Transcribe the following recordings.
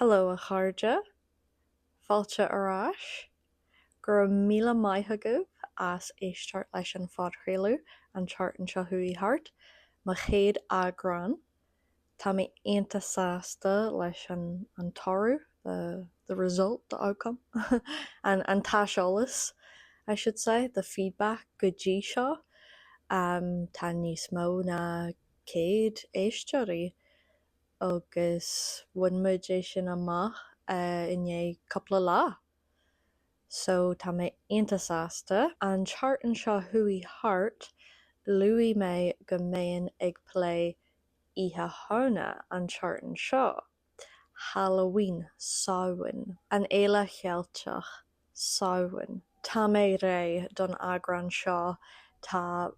Hello a chairde, fáilte ar ais. Go raibh míle maith agaibh as éisteacht leis an phodchraoladh an tseachtain seo chuaigh thart, mo chéad eagrán. Tá mé iontach sásta leis an an toradh, the the result, the outcome, an an t-aiseolas I should say, the feedback go dtí seo. Tá níos mó ná 100 éisteoirí agus bhain muid é sin amach i ndiaidh cúpla lá. So tá mé iontach sásta. An tseachtain seo chuaigh thart, luaigh mé go mbeinn ag plé Oíche Shamhna an tseachtain seo. Halloween, Samhain. An fhéile Cheilteach, Samhain. Tá mé réidh don eagrán seo. Tá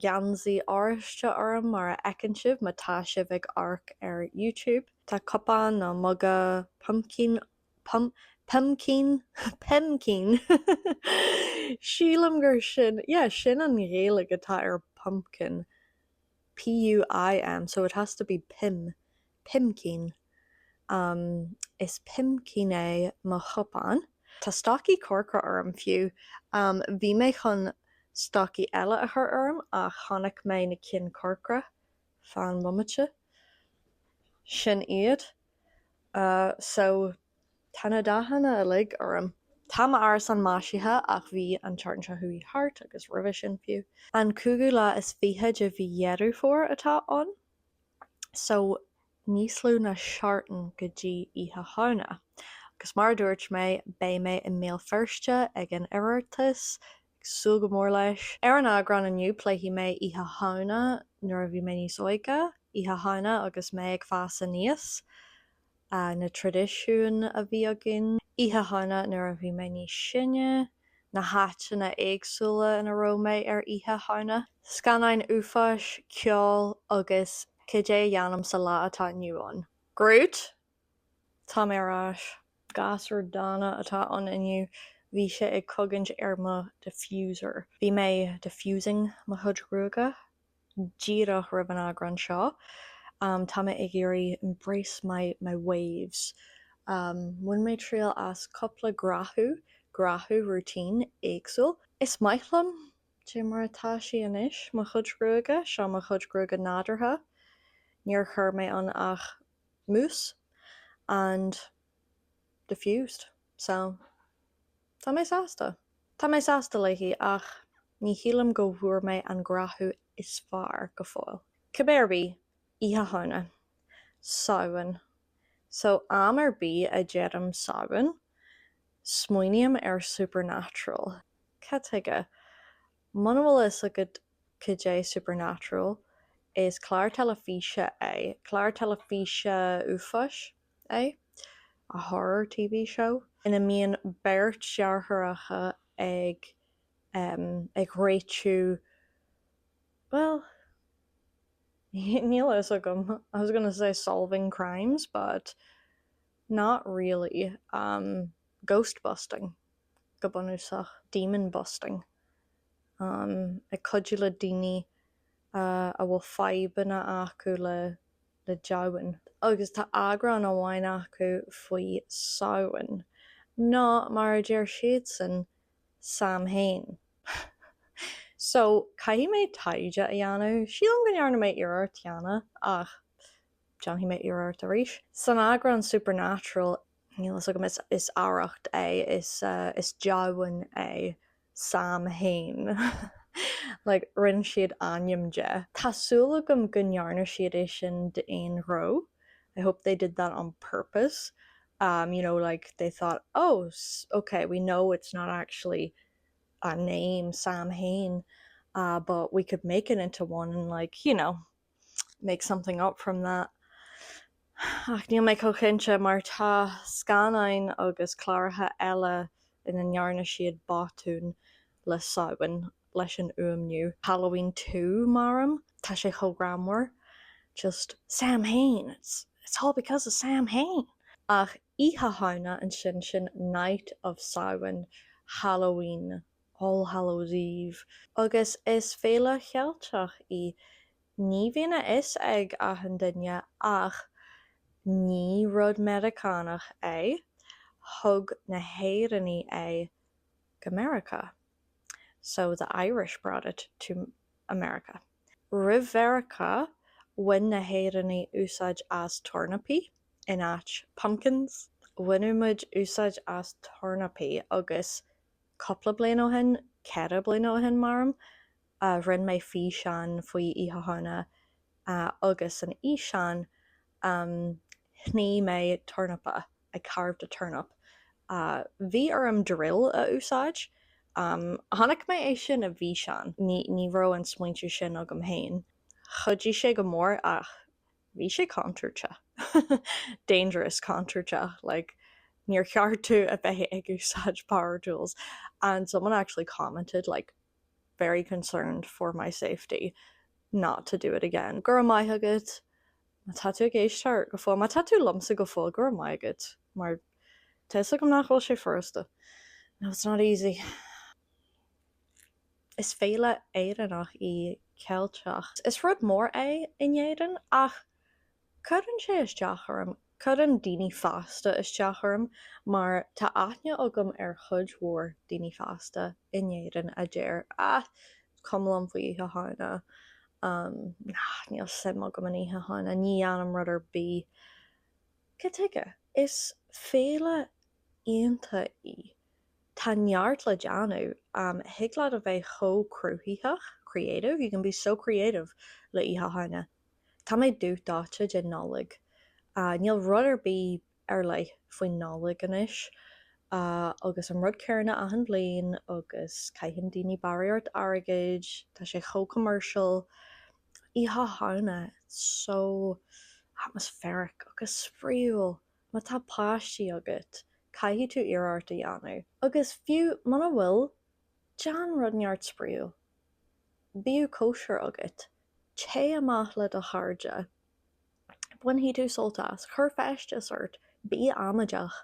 geansaí oráiste orm mar a fheiceann sibh má tá sibh ag amharc ar YouTube. Tá cupán nó muga puimcín, pum, puimcín, puimcín! Sílim gur sin, yeah, sin an Ghaeilge atá ar pumpkin. P-U-I-M, so it has to be pim, puimcín. Is puimcín é mo chupán. Tá stocaí corcra orm fiú. Bhí mé chun stocaí eile a chur orm ach chonaic mé na cinn corcra. Fan bomaite. Sin iad. So. Tá na dathanna uilig orm. Tá m'árasán maisithe ach bhí an tseachtain seo chuaigh thart agus roimhe sin fiú. An cúigiú lá is fiche de mhí Dheireadh Fómhair atá ann so níos lú ná seachtain go dtí Oíche Shamhna. Agus mar a dúirt mé, beidh mé i mBéal Feirste ag an Oireachtas, ag súil go mór leis. Ar an eagrán inniu pléifidh mé Oíche Shamhna nuair a bhí mé níos óige, Oíche Shamhna agus mé ag fás aníos. na traidisiúin a bhí againn. Oíche Shamhna nuair a bhí mé níos sine, na háiteanna éagsúla ina raibh mé ar Oíche Shamhna. Scannáin uafáis, ceol agus cad é a dhéanaim sa lá atá inniu ann. Groot! Tá mé ar ais. Gasúr dána atá ann inniu. Bhí sé ag cogaint ar mo diffuser. Bhí mé diffusing mo chuid gruaige. díreach roimh an eagrán seo. Tá mé ag iarraidh embrace my my waves. Bhain mé triail as cúpla gnáthamh, gnáthamh routine éagsúil. Is maith liom dé mar atá sí anois, mo chuid gruaige, seo mo chuid gruaige nádúrtha. Níor chuir mé ann ach mousse and diffused. So. Tá mé sásta. Tá mé sásta léi ach ní shílim go bhfuair mé an gnáthamh is fearr go fóill. Cibé ar bith, Oíche Shamhna. Samhain. So am ar bith a deirim Samhain, smaoiním ar Supernatural. Cad tuige? Muna bhfuil a fhios agat cad é Supernatural, is clár teilifíse é, clár teilifíse uafáis. é, a horror TV show, ina mbíonn beirt deartháireacha ag ag réitiú, bhuel, níl a fhios agam, I was gonna say solving crimes, but not really, ghost busting, go bunúsach, demon busting, ag cuidiú le daoine a bhfuil fadhbanna acu le le deamhain. Agus tá eagrán amháin acu faoi Samhain, nó mar a deir siadsan, Samhain. So, caithfidh mé taighde a dhéanamh. Sílim go ndearna mé iarracht cheana, ach déanfaidh mé iarracht arís. San eagrán Supernatural, níl a fhios agam, is arracht é, is is deamhan é. Sam Hain. Like, rinne siad ainm de. Tá súil agam go ndearna siad é sin d'aon ghnó. I hope they did that on purpose. Um, you know, like, they thought, oh, okay, we know it's not actually a name, Sam Hain, uh, but we could make it into one and, like, you know, make something up from that. Ach níl mé chomh cinnte mar tá scannáin agus cláracha eile ina ndearna siad botún le Samhain leis an fhuaimniú. Halloween 2 maram, tá sé chomh greannmhar. Just Sam Hain, it's, it's all because of Sam Hain! Ach Oíche Shamhna ansin sin Night of Samhain, Halloween. All Hallows Eve. Agus is féile Cheilteach í. Ní bhíonn a fhios ag achan duine ach Ní rud Meiriceánach é, thug na hÉireannaigh é go Meiriceá. So the Irish brought it to America. Roimh Mheiriceá, bhain na hÉireannaigh úsáid as tornapaí in áit pumpkins. Bhaineadh muid úsáid as tornapaí agus cúpla bliain ó shin, 4 bliana ó shin maram, rinne mé físeán faoi Oíche Shamhna agus san fhíseán shnoí mé tornapa, I carved a turnip. Bhí orm drill a úsáid. Chonaic mé é sin i bhfíseán. Ní raibh an smaointiú sin agam féin. Chuidigh sé go mór ach bhí sé contúirteach. Dangerous contúirteach. Like, níor cheart tú a bheith ag úsáid power tools. And someone actually commented like, very concerned for my safety not to do it again. Go raibh maith agat má tá tú ag éisteacht go fóill, má tá tú liomsa go fóill, go raibh maith agat mar tá fhios agam nach bhfuil sé furasta. No, it's not easy. Is féile Éireannach í Ceilteach. Is rud mór é in Éirinn ach Cuireann sé isteach orm, cuireann daoine fásta isteach orm mar tá aithne agam ar chuid mhór daoine fásta in Éirinn a deir ah, cuma liom faoi Oíche Shamhna, ah, níl suim agam in Oíche Shamhna, ní dhéanaim rud ar bith. Cad tuige? Is féile iontach í. Tá neart le déanamh. Thig leat a bheith chomh cruthaitheach, creative, you can be so creative le Oíche Shamhna. Tá mé dubh dóite den Nollaig. Níl rud ar bith ar leith faoin Nollaig anois agus an rud céanna achan bhliain agus caitheann daoine barraíocht airgid, tá sé chomh commercial. Oíche Shamhna, it's so atmospheric agus spraíúil. Má tá páistí agat, caithfidh tú iarracht a dhéanamh. Agus fiú muna bhfuil, déan rud neart spraíúil. Bíodh cóisir agat. Téigh amach le do chairde. Bainfidh tú sult as. Cuir feisteas ort. Bí amaideach.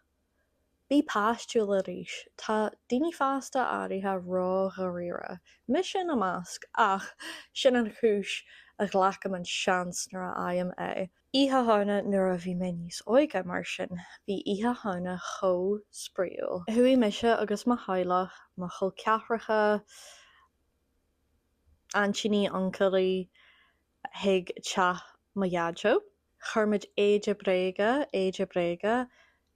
Bí páistiúil arís. Tá daoine fásta áirithe ró-dháiríre. Mise ina measc, ach sin an chúis a ghlacaim an seans nuair a fhaighim é. Oíche Shamhna Nuair a bhí mé níos óige, mar sin, bhí Oíche Shamhna chomh spraíúil. Chuaigh mise agus mo theaghlach, mo chol ceathracha, aintíní, uncailí, chuig teach mo dhaideo. Chuir muid éide bréige, éide bréige,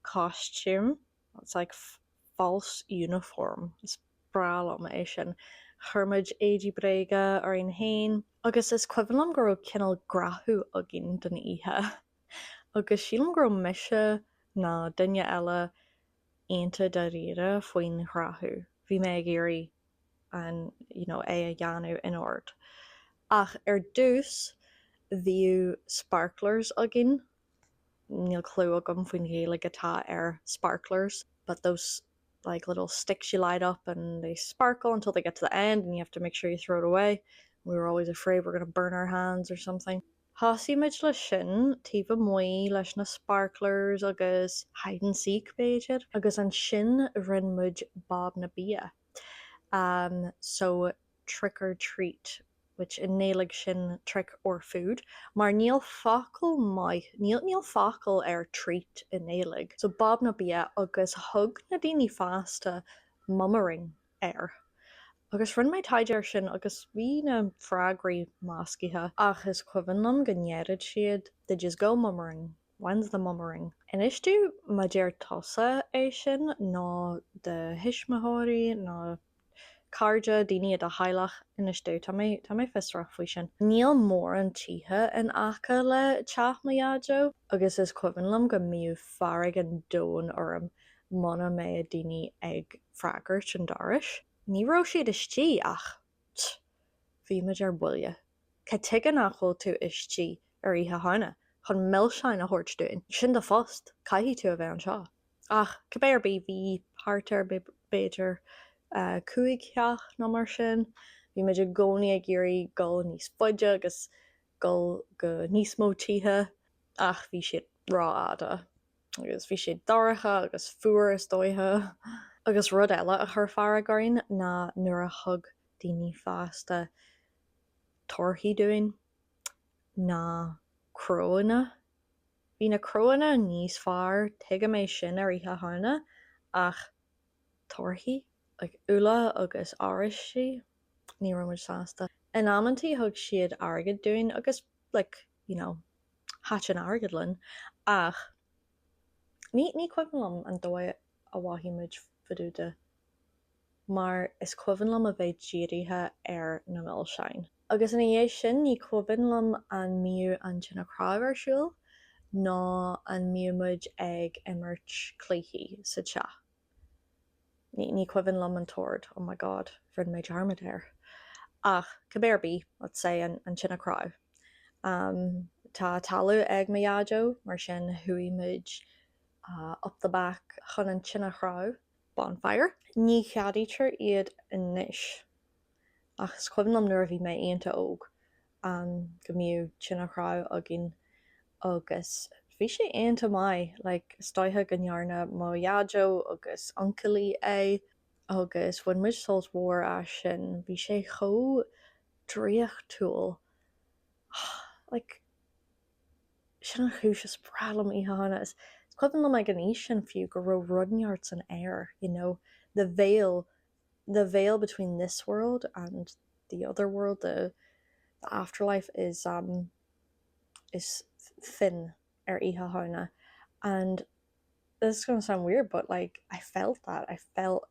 costume, it's like false uniform, is breá liom é sin. Chuir muid éidí bréige orainn féin agus is cuimhin liom go raibh cineál graitheadh againn don oíche agus sílim go raibh mise nó duine eile iontach dáiríre faoin ghraitheadh. Bhí mé ag iarraidh an you know é a dhéanamh in ord. Ach ar dtús bhíodh sparklers againn, níl clue agam faoin Ghaeilge atá ar sparklers, but those like little sticks you light up and they sparkle until they get to the end and you have to make sure you throw it away. We were always afraid we were going to burn our hands or something. Thosaigh muid leis sin taobh amuigh leis na sparklers agus hide and seek b'fhéidir agus ansin rinne muid bob na bia. Um, so trick or treat, which i nGaeilge sin trick or food, mar níl focal maith, níl, níl focal ar treat i nGaeilge. So bob na bia agus thug na daoine fásta mummering air. Agus rinne mé taighde air sin agus bhí na freagraí meascaithe. Ach is cuimhin liom go ndeireadh siad did yous go mummering? When's the mummering? Inis domh má deir tusa é sin nó do thuismitheoirí nó cairde, daoine i do theaghlach, inis domh, tá mé, tá mé fiosrach faoi sin. Níl mórán tithe in aice le teach mo dhaideo agus is cuimhin liom go mbíodh fearg an domhain orm muna mbeadh daoine ag freagairt an dorais. Ní raibh siad istigh ach, tch, bhí muid ar buile. Cad tuige nach bhfuil tú istigh ar Oíche Shamhna chun milseáin a thabhairt dúinn? Sin do phost, caithfidh tú a bheith anseo. Ach cibé ar bith, bhí thart ar, b'fhéidir, 5 theach nó mar sin. Bhí muid i gcónaí ag iarraidh dul níos faide agus dul go níos mó tithe ach bhí siad rófhada agus bhí sé dorcha agus fuar is dóiche. Agus rud eile a chuir fearg orainn ná nuair a thug daoine fásta torthaí dúinn ná cnónna. Bhí na cnónna níos fearr, tuigim é sin ar Oíche Shamhna, ach torthaí, like úlla agus oráistí, ní raibh muid sásta. In amantaí thug siad airgead dúinn agus like, you know, thaitin airgead linn ach ní ní cuimhin liom an dóigh a mhothaigh muid fá dtaobh de. mar is cuimhin liom a bheith dírithe ar na milseáin. Agus ina dhiaidh sin ní cuimhin liom an mbíodh an tine chnámh ar siúl nó an mbíodh muid ag imirt cluichí sa teach. Ní ní cuimhin liom an t-ord, oh my god, rinne mé dearmad air. Ach cibé ar bith, let's say an an tine chnámh. Um, tá talamh ag mo dhaideo, mar sin chuaigh muid up the back chun an tine chnámh. bonfire. Ní cheadaítear iad anois ach is cuimhin liom nuair a bhí mé iontach óg go mbíodh tine chnámh againn agus bhí sé iontach maith, like is dóiche go ndearna mo dhaideo agus uncailí é agus bhain muid sult mhór as sin, bhí sé chomh draíochtúil like. Sin an chúis is breá liom Oíche Shamhna. Is cuimhin liom ag an aois sin fiú go raibh rud inteacht san aer, you know, the veil, the veil between this world and the other world, the, the afterlife is, um, is thin ar Oíche Shamhna. And this is going to sound weird, but like, I felt that. I felt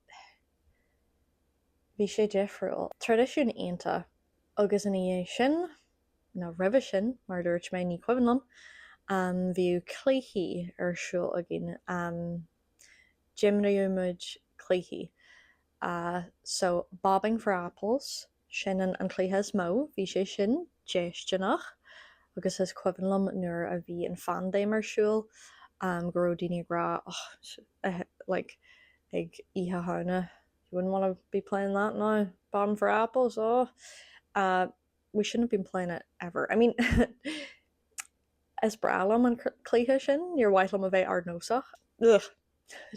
bhí sé difriúil. Traidisiún iontach. Agus ina dhiaidh sin, nó roimhe sin, mar a dúirt mé, ní cuimhin liom, bhíodh cluichí ar siúl againn. D'imríodh muid cluichí. So, bobbing for apples, sin an cluiche is mó, bhí sé sin déistineach agus is cuimhin liom nuair a bhí an phaindéim ar siúl go raibh daoine ag rá oh, like, ag Oíche Shamhna, you wouldn't want to be playing that now, bobbing for apples, oh. We shouldn't have been playing it ever. I mean, is breá liom an cluiche sin, níor mhaith liom a bheith ardnósach. Ugh.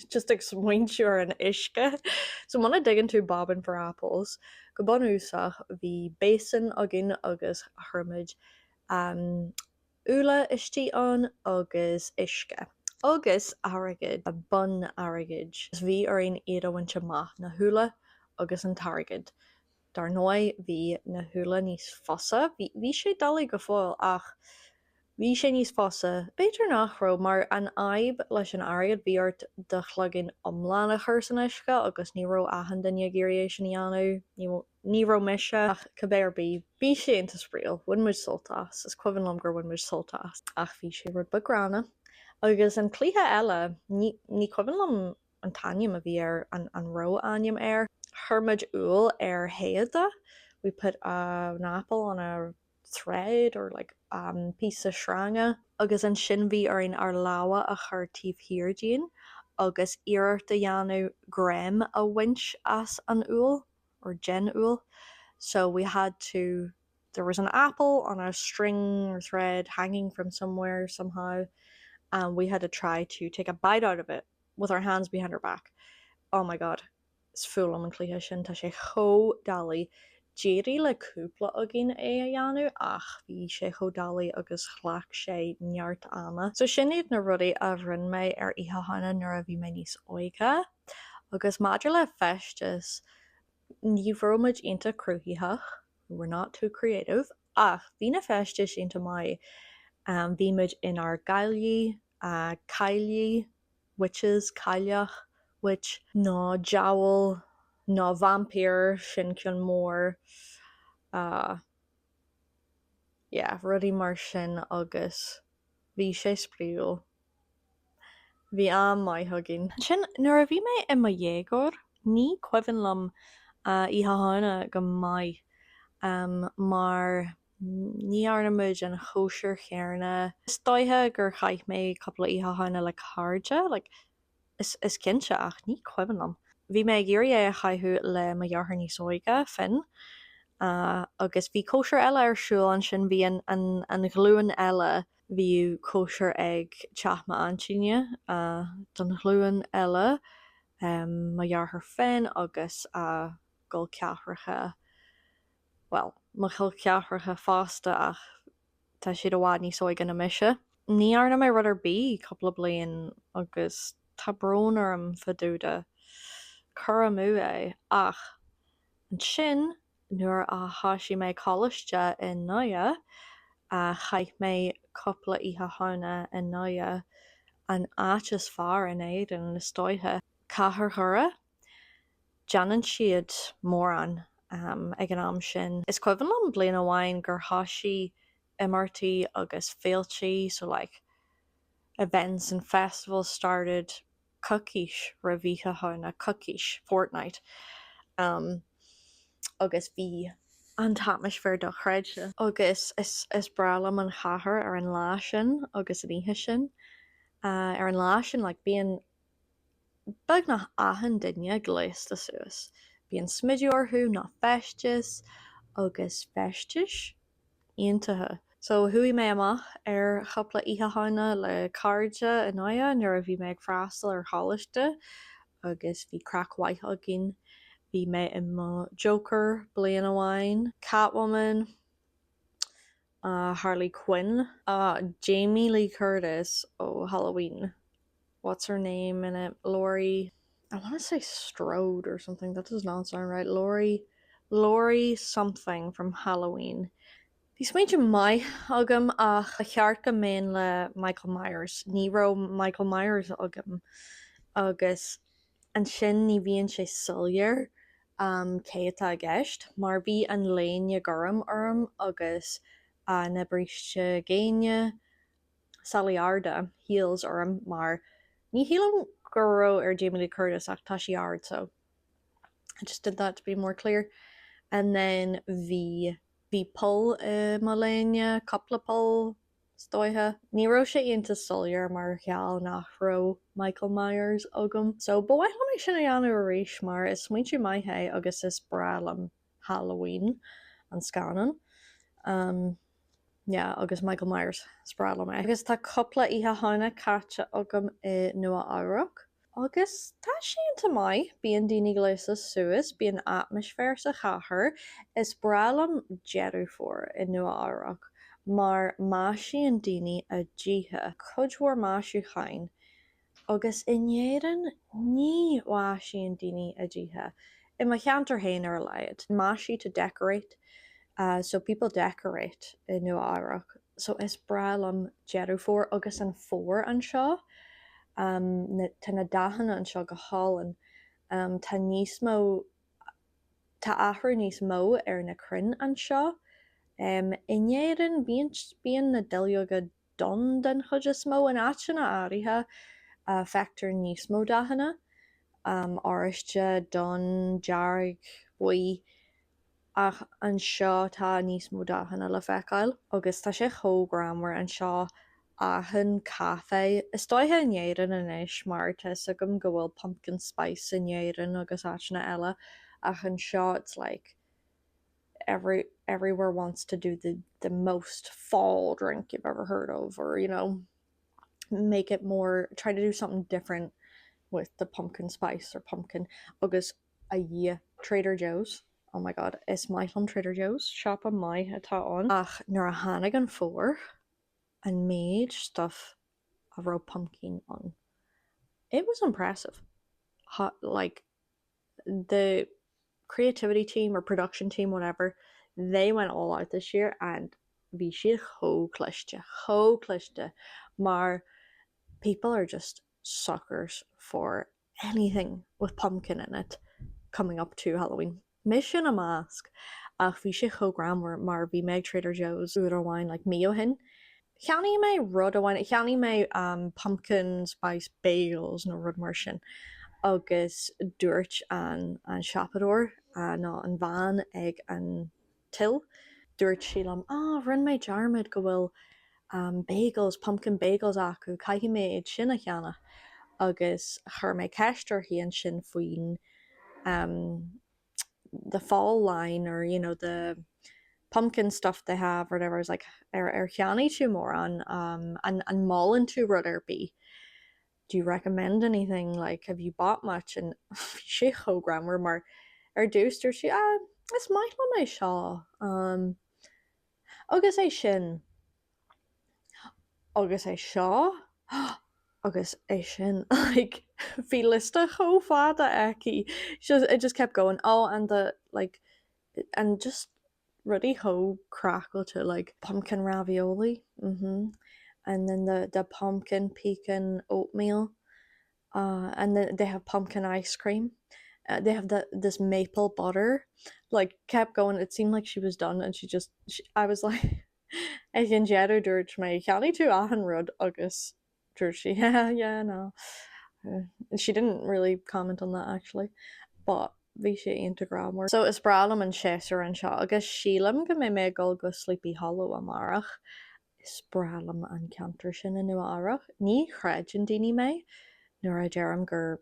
Just ag smaointiú ar an uisce. So muna dtuigeann tú bobbing for apples, go bunúsach bhí basin againn agus chuir muid um, úlla istigh ann agus uisce. Agus airgead, bonn airgid. Bhí orainn iad a bhaint amach, na húlla agus an t-airgead. Dar ndóigh, bhí na húlla níos fusa. Bhí, bhí sé doiligh go fóill, ach bhí sé níos fusa. B'fhéidir nach raibh, mar an fhadhb leis an airgead, bhí ort do chloigeann iomlán a chur san uisce agus ní raibh achan duine ag iarraidh é sin a dhéanamh. Ní, ní raibh mise, ach cibé ar bith, bhí sé iontach spraíúil. Bhain muid sult as. Is cuimhin liom gur bhain muid sult as. Ach bhí sé rud beag gránna. Agus an cluiche eile, ní, ní cuimhin liom an t-ainm a bhí air, an raibh ainm air. Chuir muid úll ar théada, we put an apple on a thread or like píosa sreanga, agus ansin bhí orainn ár lámha a chur taobh thiar dínn agus iarracht a dhéanamh greim a bhaint as an úll or den úll. So we had to, there was an apple on a string or thread hanging from somewhere somehow and we had to try to take a bite out of it with our hands behind our back. Oh my god, is fuath liom an cluiche sin, tá sé chomh doiligh. D'éirigh le cúpla againn é a dhéanamh ach bhí sé chomh doiligh agus ghlac sé neart ama. So sin iad na rudaí a rinne mé ar Oíche Shamhna nuair a bhí mé níos óige. Agus maidir le feisteas, ní raibh muid iontach cruthaitheach, we were not too creative, ach bhí na feistis iontach maith. Bhí muid inár gcaillí, caillí, witches, cailleach, witch, nó diabhal, nó vaimpír, sin ceann mór, yeah, rudaí mar sin agus bhí sé spraíúil. Bhí am maith againn. Ansin, nuair a bhí mé i mo dhéagóir, ní cuimhin liom Oíche Shamhna go maith mar Ní dhearna muid an chóisir chéanna. Is dóiche gur chaith mé cúpla Oíche Shamhna le cairde, like, is, is cinnte, ach ní cuimhin liom. Bhí mé ag iarraidh é a chaitheamh le mo dheartháir níos óige, Finn, agus bhí cóisir eile ar siúl ansin, bhí an, an, an ghlúin eile, bhíodh cóisir ag teach m'aintíne don ghlúin eile, mo dheartháir Finn agus a gcol ceathracha. bhuel, mo chol ceathracha fosta ach tá siad i bhfad níos óige ná mise. Ní dhearna mé rud ar bith cúpla bliain agus tá brón orm fá dtaobh de. Cur amú é. Ach ansin nuair a thoisigh mé coláiste i nDoire, chaith mé cúpla Oíche Shamhna i nDoire, an áit is fearr in Éirinn is dóiche, cathair Dhoire. Déanann siad mórán ag an am sin. Is cuimhin liom bliain amháin gur thoisigh imeachtaí agus féiltí, so like events and festivals started coicís roimh Oíche Shamhna, coicís, fortnight, um agus bhí an t-atmaisféar dochreidte. Agus is is breá liom an chathair ar an lá sin agus an oíche sin. Ar an lá sin like bíonn beagnach achan duine gléasta suas. Bíonn smideadh orthu nó feisteas agus feistis iontacha. So chuaigh mé amach ar chúpla Oíche Shamhna le cairde i nDoire nuair a bhí mé ag freastal ar choláiste agus bhí craic mhaith againn. Bhí mé i mo Joker bliain amháin, Catwoman, Harley Quinn, Jamie Lee Curtis ó Halloween, what's her name in it, Laurie, I want to say Strode or something, that does not sound right, Laurie, Laurie something from Halloween. Bhí smaointe maith agam ach ba cheart go mbeinn le Michael Myers, ní raibh Michael Myers agam agus ansin ní bhíonn sé soiléir cé atá i gceist mar bhí an léine gorm orm agus na bríste géine, salaí arda, heels orm mar ní shílim go raibh ar Jamie Lee Curtis ach tá sí ard so I just did that to be more clear. And then bhí bhí poll i mo léine, cúpla poll is dóiche. Ní raibh sé iontach soiléir mar gheall nach raibh Michael Myers agam. So ba mhaith liom é sin a dhéanamh arís mar is smaointiú maith é agus is breá liom Halloween, an scannán. Um yeah agus Michael Myers, is breá liom é. Agus tá cúpla Oíche Shamhna caite agam i Nua Eabhrac. Agus tá sé iontach maith, bíonn daoine gléasta suas, bíonn atmaisféar sa chathair. Is breá liom Deireadh Fómhair i Nua Eabhrac mar maisíonn daoine a dtithe, cuid mhór maisiúcháin. Agus in Éirinn ní mhaisíonn daoine a dtithe, i mo cheantar féin ar a laghad. Maisiú to decorate, so people decorate i Nua Eabhrac. So is breá liom Deireadh Fómhair agus an fómhar anseo. Tá na dathanna anseo go hálainn. Tá níos mó, tá athrú níos mó ar na crainn anseo. In Éirinn bíonn, bíonn na duilleoga donn den chuid is mó. In áiteanna áirithe feictear níos mó dathanna, oráiste, donn, dearg, buí. Ach anseo tá níos mó dathanna le feiceáil agus tá sé chomh greannmhar anseo achan caife, is dóiche in Éirinn anois mar tá fhios agam go bhfuil pumpkin spice in Éirinn agus áiteanna eile ach anseo it's like every everywhere wants to do the the most fall drink you've ever heard of or you know make it more try to do something different with the pumpkin spice or pumpkin agus A Dhia, Trader Joe's, oh my god, is maith liom Trader Joe's, siopa maith atá ann. Ach nuair a tháinig an fómhar, an méid stuff a raibh pumpkin ann, it was impressive. Like, the creativity team or production team, whatever, they went all out this year and bhí siad chomh cliste, chomh cliste, mar people are just suckers for anything with pumpkin in it coming up to Halloween. Mise ina measc! Ach bhí sé chomh greannmhar mar bhí mé ag Trader Joe's uair amháin like mí ó shin. Cheannaigh mé rud amháin, cheannaigh mé um pumpkin spice bagels nó rud mar sin agus dúirt an an siopadóir nó an bhean ag an till. Dúirt sí liom, ah, rinne mé dearmad go bhfuil bagels, pumpkin bagels acu, caithfidh mé iad sin a cheannach. Agus chuir mé ceist uirthi ansin faoin the fall line or you know the pumpkin stuff they have or whatever. I was like, ar, ar cheannaigh tú mórán, an, an molann tú rud ar bith? do you recommend anything, like have you bought much and bhí sé chomh greannmhar mar ar dtús dúirt sí ah is maith liom é seo um agus é sin. Agus é seo agus é sin like bhí liosta chomh fada aici just it just kept going oh and the like and just rudaí chomh craiceáilte like pumpkin ravioli mhm and then the the pumpkin pecan oatmeal uh and then they have pumpkin ice cream uh, they have the this maple butter like kept going it seemed like she was done and she just she, I was like Ag an deireadh dúirt mé, cheannaigh tú achan rud agus dúirt sí yeah, yeah, no. She didn't really comment on that actually, but bhí sé iontach greannmhar. So is breá liom an séasúr anseo agus sílim go mbeidh mé ag dul go Sleepy Hollow amárach. Is breá liom an ceantar sin i Nua Eabhrac. Ní chreideann daoine mé nuair a deirim gur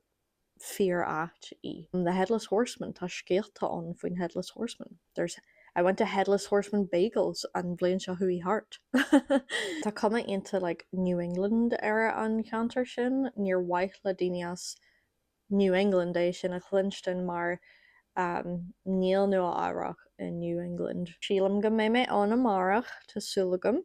fíor-áit í. The Headless Horseman, tá scéalta ann faoin Headless Horseman. There's, I went to Headless Horseman Bagels an bhliain seo chuaigh thart. Tá cuma iontach like New England ar an cheantar sin. Níor mhaith le daoine as New England é sin a chluinstin mar um, níl Nua Eabhrac i New England. Sílim go mbeidh mé ann amárach, tá súil agam.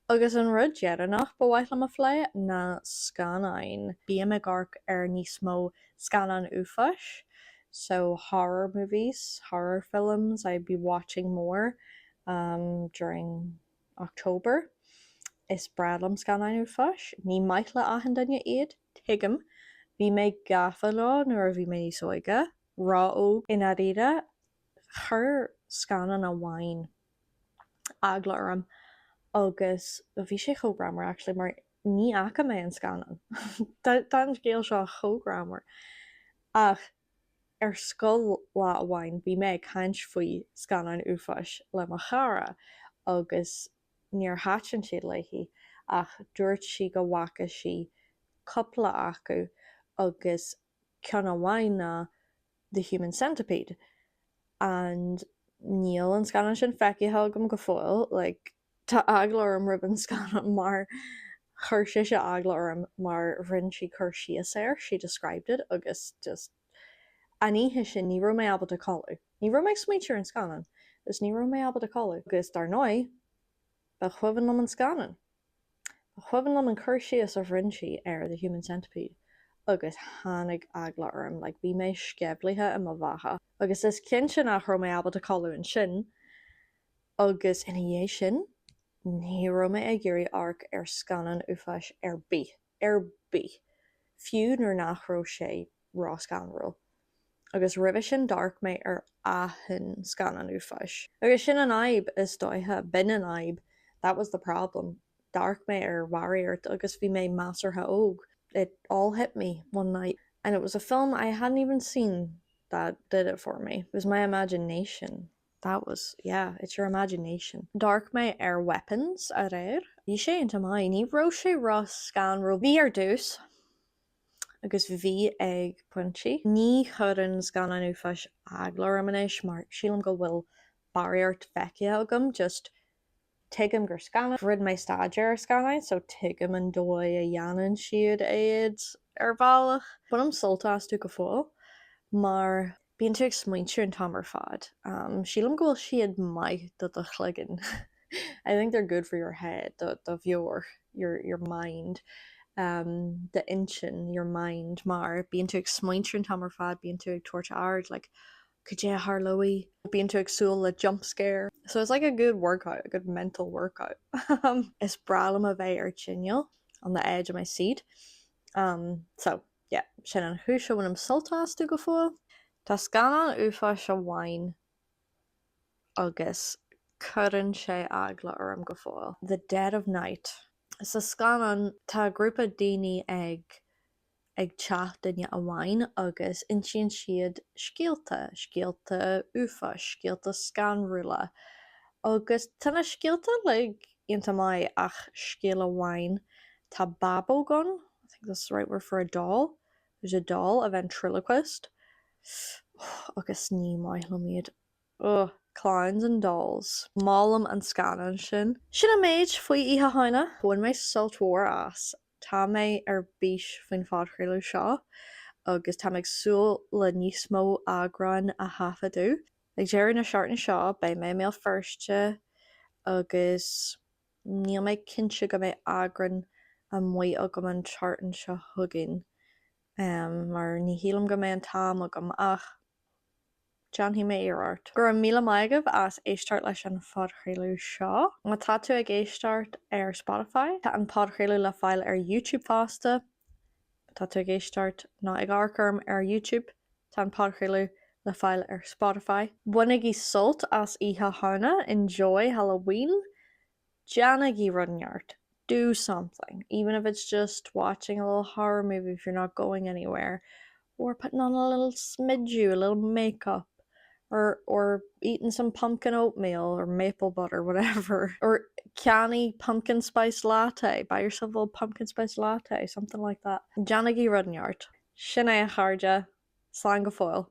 Agus an rud deireanach ba mhaith liom a phlé ná scannáin. Bím ag amharc ar níos mó scannán uafáis, so horror movies, horror films, I'd be watching more um during October. Is breá liom scannáin uafáis. Ní maith le achan duine iad, tuigim. Bhí mé gafa leo nuair a bhí mé níos óige, ró-óg i ndáiríre. Chuir scannán amháin eagla orm agus bhí sé chomh greannmhar actually mar ní fhaca mé an scannán. Tá an scéal seo chomh greannmhar. Ach ar scoil lá amháin bhí mé ag caint faoi scannáin uafáis le mo chara agus níor thaitin siad léi ach dúirt sí go bhfaca sí cúpla acu agus ceann amháin ná The Human Centipede and níl an scannán sin feicthe agam go fóill, like tá eagla orm roimh an scannán mar chuir sise eagla orm mar rinne sí cur síos air, she described it agus just an oíche sin ní raibh mé ábalta codladh. Ní raibh mé ag smaointiú ar an scannán agus ní raibh mé ábalta codladh agus dar ndóigh ba chuimhin liom an scannán. Ba chuimhin liom an cur síos a rinne sí ar The Human Centipede agus tháinig eagla orm, like bhí mé sceimhlithe i mo bheatha. Agus is cinnte nach raibh mé ábalta codladh ansin agus ina dhiaidh sin ní raibh mé ag iarraidh amharc ar scannán uafáis ar bith, ar bith, fiú nuair nach raibh sé ró-scanrúil. Agus roimhe sin d'amharc mé ar achan scannán uafáis. Agus sin an fhadhb, is dóiche. B'in an fhadhb. That was the problem. D'amharc mé ar bharraíocht agus bhí mé measartha óg. It all hit me one night and it was a film I hadn't even seen that did it for me. It was my imagination. That was, yeah, it's your imagination. D'amharc mé ar Weapons aréir. Bhí sé iontach maith. Ní raibh sé ró-scanrúil. Bhí ar dtús. agus bhí ag pointí. Ní chuireann scannáin uafáis eagla orm anois mar sílim go bhfuil barraíocht feicthe agam, just tuigim gur scannán. Rinne mé staidéar ar scannáin so tuigim an dóigh a dhéanann siad iad ar bhealach. Bainim sult astu go fóill mar Bíonn tú ag smaointiú an t-am ar fad. Sílim go bhfuil siad maith do do chloigeann. I think they're good for your head, do do mheabhair, your your mind, d'intinn, your mind, mar bíonn tú ag smaointiú an t-am ar fad, bíonn tú ag tabhairt aird, like, cad é a tharlóidh? Bíonn tú ag súil le jump scare. So it's like a good workout, a good mental workout. Is breá liom a bheith ar tinneall, on the edge of my seat. So. Yeah, sin an chúis a bhainim sult astu go fóill. Tá scannán uafáis amháin agus cuireann sé eagla orm go fóill. The Dead of Night. Sa scannán tá grúpa daoine ag ag teach duine amháin agus insíonn siad scéalta, scéalta uafáis, scéalta scanrúla. Agus tá na scéalta uilig iontach maith ach scéal amháin, tá bábóg ann, I think that's the right word for a doll, there's a doll, a ventriloquist, agus ní maith liom iad, ugh, clowns and dolls. Molaim an scannán sin. Sin an méid faoi Oíche Shamhna. Bhain mé sult mhór as. Tá mé ar bís faoin phodchraoladh seo agus tá mé ag súil le níos mó eagráin a thaifeadadh. Ag deireadh na seachtaine seo beidh mé i mBéal Feirste agus níl mé cinnte go mbeidh eagrán. amuigh agam an tseachtain seo chugainn mar ní shílim go mbeidh an t-am agam ach déanfaidh mé iarracht. Go raibh míle maith agaibh as éisteacht leis an phodchraoladh seo. Má tá tú ag éisteacht ar Spotify, tá an podchraoladh le fáil ar YouTube fosta. Má tá tú ag éisteacht nó ag amharc orm ar YouTube, tá an podchraoladh le fáil ar Spotify. Bainigí sult as Oíche Shamhna, enjoy Halloween! Déanaigí rud inteacht. Do something. Even if it's just watching a little horror movie if you're not going anywhere. Or putting on a little smidiú, a little makeup. Or, or eating some pumpkin oatmeal or maple butter, whatever. Or ceannaigh pumpkin spice latte. Buy yourself a little pumpkin spice latte, something like that. Déanaigí rud inteacht. Sin é a chairde. Slán go fóill.